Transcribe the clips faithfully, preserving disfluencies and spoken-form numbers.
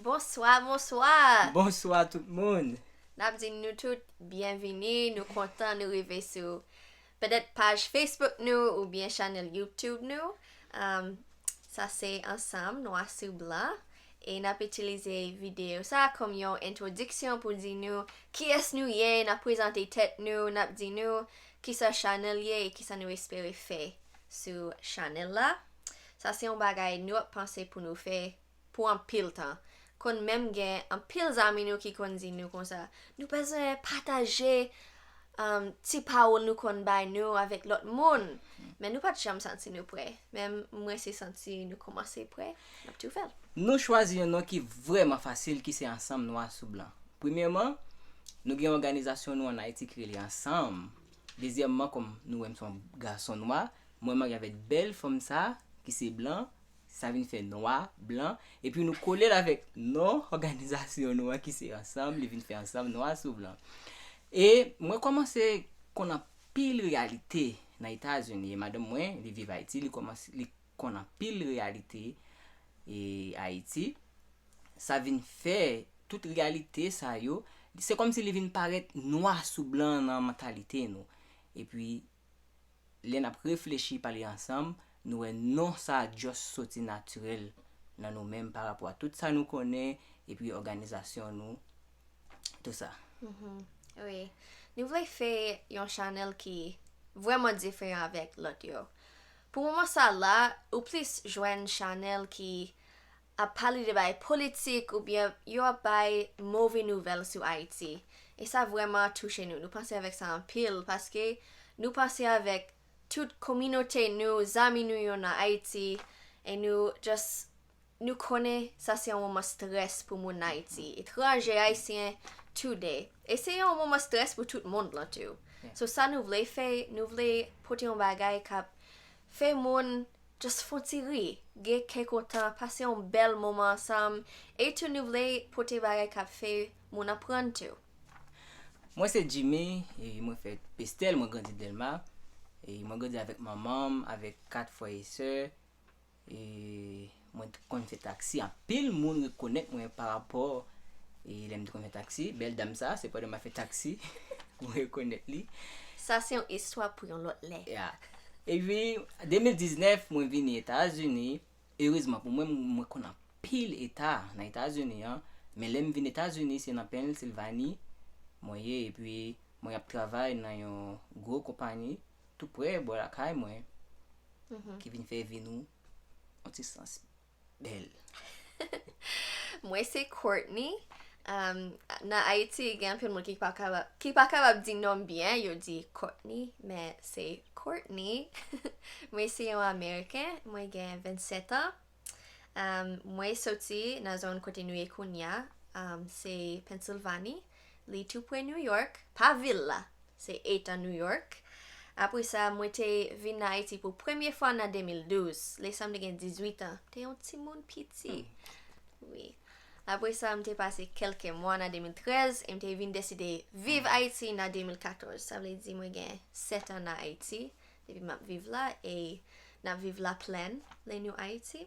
Bonswa, bonswa! Bonswa tout moun! N ap di nou tout byenvini, nou kontan nou rive sou petèt paj Facebook nou oubyen chanèl YouTube nou. Um, sa se Ansanm Nwa sou Blan. E n ap itilize videyo sa kòm yon entwodiksyon pou di nou kiyès nou ye, n ap prezante tèt nou, n ap di nou kisa chanèl ye e kisa nou espere fè sou chanèl la. Sa se yon bagay nou ap panse pou nou fè pou anpil tan. Konn menm gen anpil zanmi nou ki konn di nou konsa, nou bezwen pataje um, ti pawòl nou konn bay nou avèk lòt moun. Men nou pa t janm santi nou prè. Men mwen se santi nou kòmanse prè, n ap tou fè l. Nou chwazi yon non ki vrèman fasil ki se Ansanm Nwa sou Blan. Premyèman, nou gen òganizasyon nou ann Ayiti ki rele Ansanm. Dezyèmman, kòm nou wè m se yon gason nwa, mwen marye avèk bèl fanm sa ki se blan, sa vin fè nwa, blan, epi nou kole l avèk non òganizasyon nou an ki se Ansanm, li vin fè Ansanm Nwa sou Blan. E mwen kòmanse konn anpil reyalite nan Etazini. E madanm mwen, li viv Ayiti, li kòmanse, li konn anpil reyalite e Ayiti. Sa vin fè tout reyalite sa yo, se kòmsi li vin parèt nwa sou blan nan mantalite nou. Epi, lè n ap reflechi, pale ansanm, nou wè non sa just soti natirèl nan nou menm pa rapò a tout sa nou konnen, epi òganizasyon nou, tou sa. Wi. Nou vle fè yon chanèl ki vrèman diferan avèk lòt yo. Pou moman sa la, ou plis jwenn chanèl ki ap pale de bagay politik oubyen yo ap bay move nouvèl sou Ayiti. E sa vrèman touche nou. Nou panse avèk sa anpil paske nou panse avèk tout kominote nou, zanmi nou yo nan Ayiti, e nou just, nou konnen sa se yon moman strès pou moun nan Ayiti. Etranje, Ayisyen, today. E se yon moman strès pou tout mond lan tou. So sa nou vle fè, nou vle pote yon bagay k ap fè moun just fè yon ti ri, gen kè kontan, pase yon bèl moman ansanm, e tou nou vle pote bagay k ap fè moun aprann tou. Mwen se Jimmy, e mwen fèt Pestèl, mwen grandi Dèlma. E mwen grandi avèk manman m, avèk kat frè e sè. E mwen t-, konn fè taksi, anpil moun rekonèt mwen pa rapò e lè m te konn fè taksi. Bèl dam sa, se pandan m ap fè taksi, mwen rekonèt li. Sa se yon istwa pou yon lòt lè. Ya. Epi, de mil diznèf, mwen vini Etazini. Erezman pou mwen, mwen konn anpil eta nan Etazini an. Men lè m vin Etazini, se nan Pennsilvani mwen ye. Epi, mwen ap travay nan yon gwo konpayi tou prè bò lakay mwen, ki vin fè vi nou yon ti sans bèl. Mwen se Courtney. Um, nan Ayiti, gen anpil moun ki pa kapab, ki pa kapab di non m byen, yo di Courtney, men se Courtney. Mwen se yon Ameriken, mwen gen vennsèt an. Um, mwen soti nan zòn kote nou ye kounye a, um, se Pennsylvania. Li tou pre New York, pa vil la, se eta New York. Apre sa, mwen te vin nan Ayiti pou premye fwa nan de mil douz, lè sa m te gen dizuit an. M te yon timoun piti. Wi. Apre sa, m te pase kèlke mwa nan de mil trèz e m te vin deside viv Ayiti nan de mil katòz. Sa vle di mwen gen sèt an nan Ayiti depi m ap viv la e n ap viv Laplèn, Lanniw, Ayiti.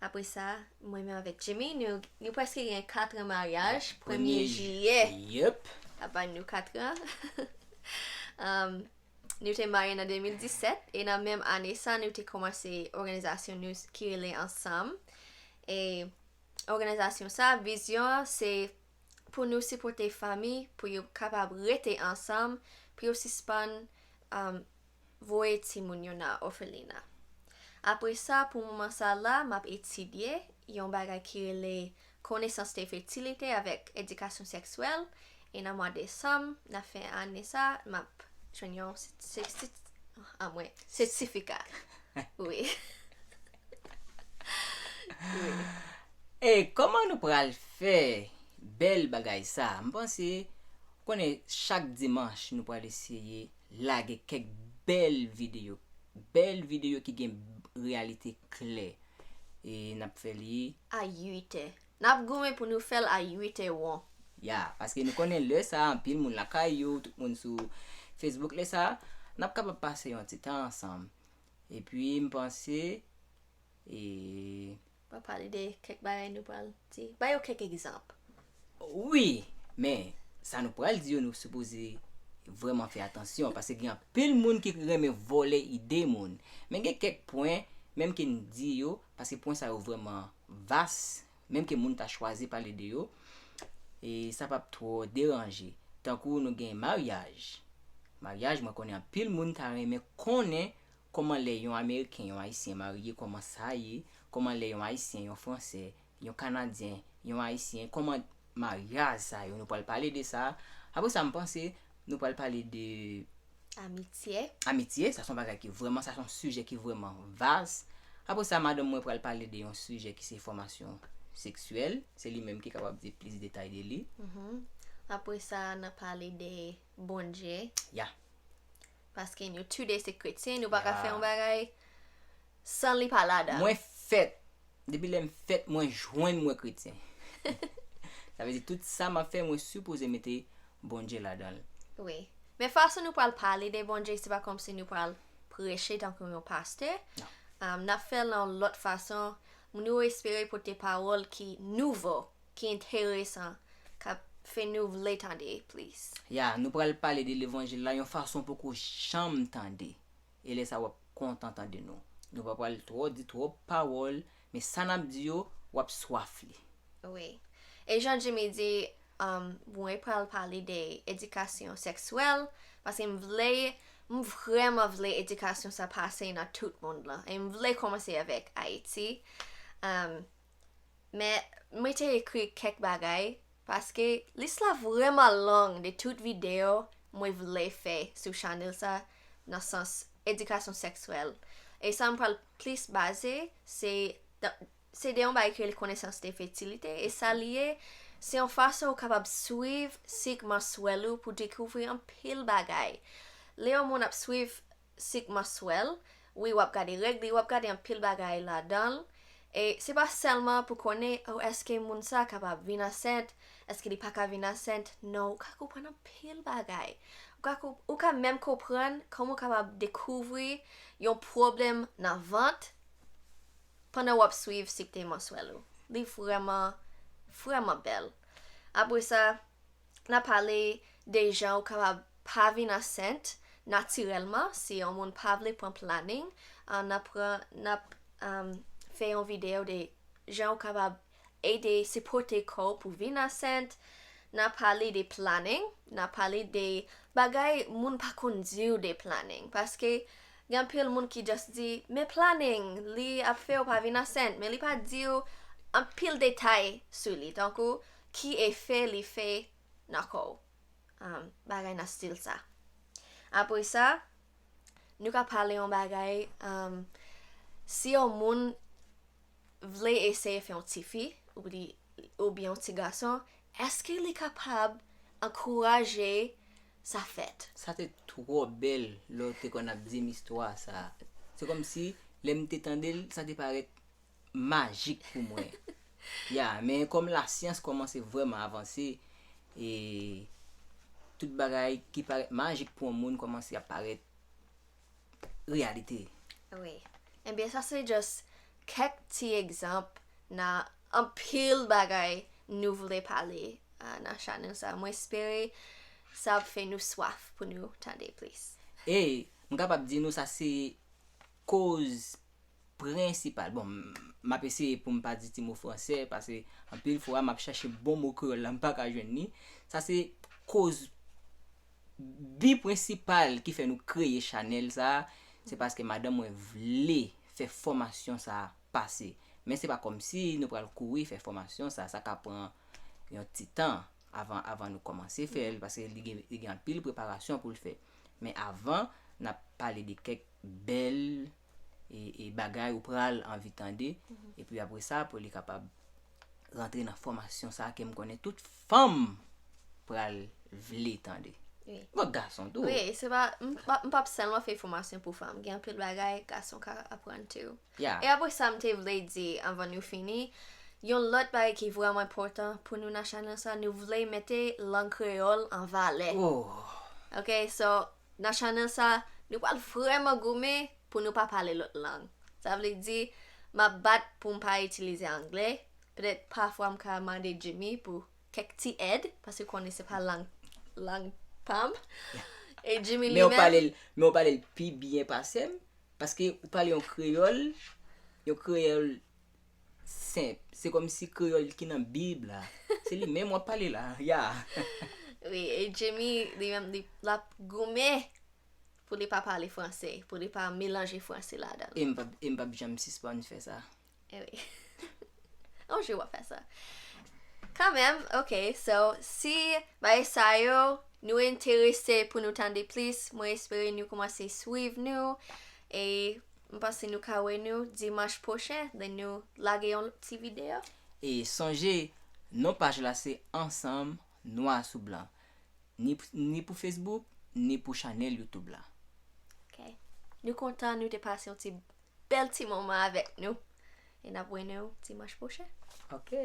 Apre sa, mwen menm avèk Jimmy, nou, nou prèske gen kat an maryaj, premye jiyè. Yep. Ap bay nou kat an. Um, nou te marye nan de mil disèt e nan menm ane sa, nou te kòmanse òganizasyon nou ki rele Ansanm. E òganizasyon sa, vizyon an se pou nou sipòte fanmi, pou yo kapab rete ansanm, pou yo sispann, um, voye timoun yo nan òfelina. Apre sa, pou moman sa la, m ap etidye yon bagay ki rele konesans de fetilite avèk edikasyon sèkswèl. E nan mwa desanm, n ap fè ane sa, m ap jwenn yon sèti-, sèti-, anmwe, sètifika. Wi. E kòman nou pral fè bèl bagay sa? M panse, konnen chak dimanch nou pral eseye lage kèk bèl videyo. Bèl videyo ki gen reyalite klè. E n ap fè li. A uit è. N ap goumen pou nou fè l a uit è won. Ya, paske nou konnen lè sa, anpil moun lakay yo, tout moun sou Facebook lè sa, n ap kapab pase yon ti tan ansanm. Epi, m panse, e, pale de kèk bagay nou pral di. Ba yo kèk egzanp. Wi, men sa nou pral di yo, nou sipoze vrèman fè atansyon, paske gen anpil moun ki renmen vòlè ide moun. Men gen kèk pwen, menm ke n di yo, paske pwen sa yo vrèman vas, menm ke moun ta chwazi pale de yo, e sa p ap twò deranje. Tankou nou gen maryaj. Maryaj, mwen konnen anpil moun ta renmen konnen kòman lè yon Ameriken, yon Ayisyen marye, kòman sa ye, kòman lè yon Ayisyen, yon Fransè, yon Kanadyen, yon Ayisyen, kòman maryaj sa yo, nou pral pale de sa. Apre sa, m panse nou pral pale de Amitye. Amitye, sa se yon bagay ki vrèman, sa se yon sijè ki vrèman vas. Apre sa, madanm mwen pral pale de yon sijè ki se fòmasyon seksyèl. Se li menm ki kapab di plis detay de li. Mhm. Apre sa, n a pale de Bondye. Ya. Paske nou toude se kretyen, nou pa ka fè yon bagay san li pa ladan. Mwen fèt, depi lè m fèt, mwen jwenn mwen kretyen. Sa vle di tout sa m ap fè, mwen sipoze mete Bondye ladan l. Wi. Men fason nou pral pale de Bondye, se pa kòmsi nou pral preche tankou yon pastè. Non. Um, n ap fè l nan yon lòt fason. Nou espere pote pawòl ki nouvo, ki enteresan, k ap fè nou vle tande plis. Ya, nou pral pale de levanjil la yon fason poko janm tande. E lè sa w ap kontan tande nou. Nou pa pral twò di twòp pawòl, men sa n ap di yo, w ap swaf li. Wi. E jan Jimmy di, um, mwen pral pale de edikasyon sekswèl, paske m vle, m vrèman vle edikasyon sa pase nan tout mond lan. E m vle kòmanse avèk Ayiti. Um, men mwen te ekri kèk bagay, paske lis la vrèman long de tout videyo mwen vle fè sou chanèl sa, nan sans edikasyon sekswèl. E sa m pral plis baze, se, se de yon bagay ki rele konesans de fetilite, e sa li ye, se yon fason ou kapab swiv sik manswèl ou pou dekouvri anpil bagay. Lè yon moun ap swiv sik manswèl, wi, w ap gade règ li, w ap gade anpil bagay ladan l. E se pa sèlman pou konnen, o, èske moun sa kapab vin ansent, èske li pa ka vin ansent. Non, ou ka konprann anpil bagay. Ou ka, ou ka menm konprann kòman ou kapab dekouvri yon pwoblèm nan vant pandan w ap swiv sik manswèl ou. Li vrèman, vrèman bèl. Apre sa, n a pale de jan ou kapab pa vin ansent natirèlman si yon moun pa vle pran planning. Ah, n ap pran, n ap, um, fè yon videyo de jan ou kapab ede sipòte kò w pou vin ansent. N a pale de planning, n a pale de bagay moun pa konn di w de planning. Paske gen anpil moun ki just di, men planning, li ap fè w pa vin ansent, men li pa di w anpil detay sou li, tankou ki efè li fè nan kò w. Um, bagay nan stil sa. Apre sa, nou ka pale yon bagay, um, si yon moun vle eseye fè yon tifi, oubyen yon ti gason, èske li kapab ankouraje sa fèt? Sa te twò bèl lè w te konn ap di m istwa sa. Se kòmsi, lè m te tande l, sa te parèt majik pou mwen. Ya, men kòm lasyans kòmanse vrèman avanse, e tout bagay ki parèt majik pou yon moun kòmanse ap parèt reyalite. Wi. Ebyen, sa se just kèk ti egzanp nan anpil bagay nou vle pale, ah, nan chanèl sa. Mwen espere sa ap fè nou swaf pou nou tande plis. E m kapab di nou sa se koz prensipal. Bon, m, m ap eseye pou m pa di ti mo fransè, paske anpil fwa m ap chache bon mo kreyòl la, m pa ka jwenn li. Sa se koz, bi prensipal ki fè nou kreye chanèl sa, se paske madanm mwen vle fè fòmasyon sa pase. Men se pa kòmsi nou pral kouri fè fòmasyon sa, sa ka pran yon ti tan avan, avan nou kòmanse fè l, paske li gen, li gen anpil preparasyon pou l fè. Men avan, n ap pale de kèk bèl e, e bagay ou pral anvi tande. Epi apre sa, pou li kapab rantre nan fòmasyon sa ke m konnen tout fanm pral vle tande. Wi. Bon, gason tou. Wi, se pa, m pa, m p ap sèlman fè fòmasyon pou fanm. Gen anpil bagay gason ka aprann tou. Ya. E apre sa, m te vle di, anvan nou fini, yon lòt bagay ki vrèman enpòtan pou nou nan chanèl sa, nou vle mete lang kreyòl an valè. Oh. Ok, so, nan chanèl sa, nou pral vrèman goumen pou nou pa pale lòt lang. Sa vle di, m ap bat pou m pa itilize anglè. Petèt pafwa m ka mande Jimmy pou kèk ti èd, paske konnen se pa lang, lang pa m. E Jimmy li Men ou pale menm, l, men ou pale l pi byen pase m, paske ou pale yon kreyòl, yon kreyòl senp. Se kòmsi kreyòl ki nan Bib la. Se li menm w ap pale la. Ya. Wi, e Jimmy li menm li l ap goumen pou li pa pale franse, pou li pa melanje franse ladan l. E m p ap, e m p ap janm sispann fè sa. Anyway. On jou w ap fè sa. Kanmenm, ok, so, si bagay sa yo, nou enterese pou nou tande plis, mwen espere nou kòmanse swiv nou. E m panse nou ka wè nou dimanch pwochen, lè nou lage yon ti videyo. E sonje, non paj la se Ansanm Nwa sou Blan. Ni, ni pou Facebook, ni pou chanèl YouTube la. Ok. Nou kontan nou te pase yon ti bèl ti moman avèk nou. E n ap wè nou dimanch pwochen. Ok.